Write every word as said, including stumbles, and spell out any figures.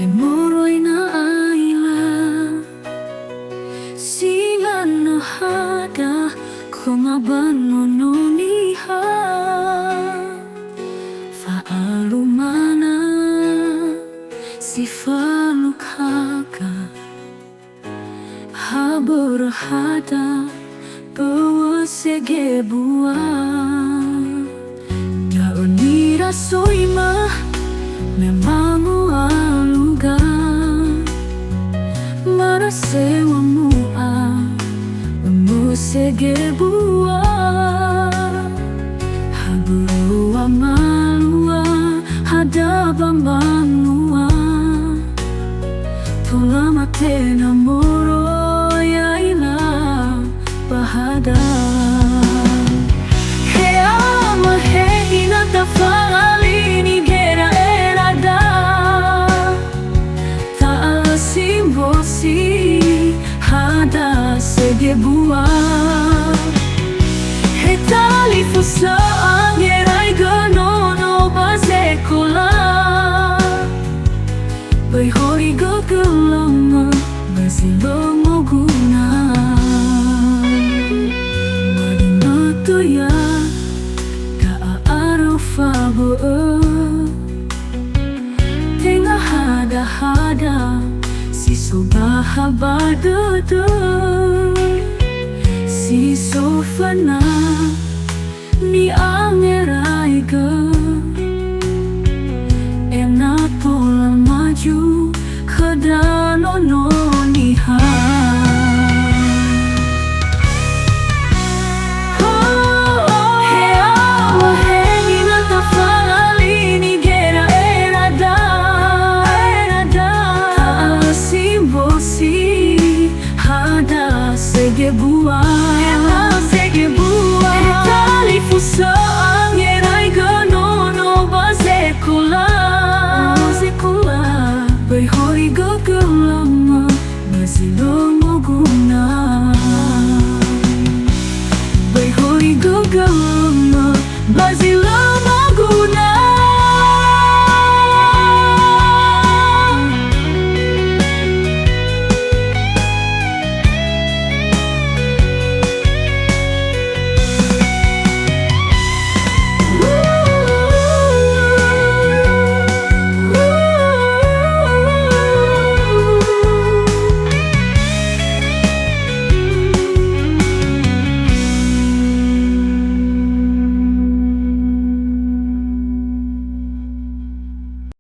Moroi na aila, singa na hada, khoma ba Nono Niha. Fa'alu mana, si falukhaga, ha börö hada, böwö sege bua. Da'ö nirasoima, me mangoaluga. Mara sewa mu'a, ömö sege bua. Ha börö wa malua, hada ba mbanua. Tola matena moroi aila ba hada. He ama he ina, tafalalini gera'erada. Ta'ala si mbosi, hada sege bua. He talifusö angeraigö nono ba zekola. Böi horigö gölömö, ba zi lö moguna. Ba dinötö ya, da'a arau fabö'ö. Tenga hada-hada, si so baha ba dödö. Si so föna, ni'angeraigö. Ena'ö tola maju,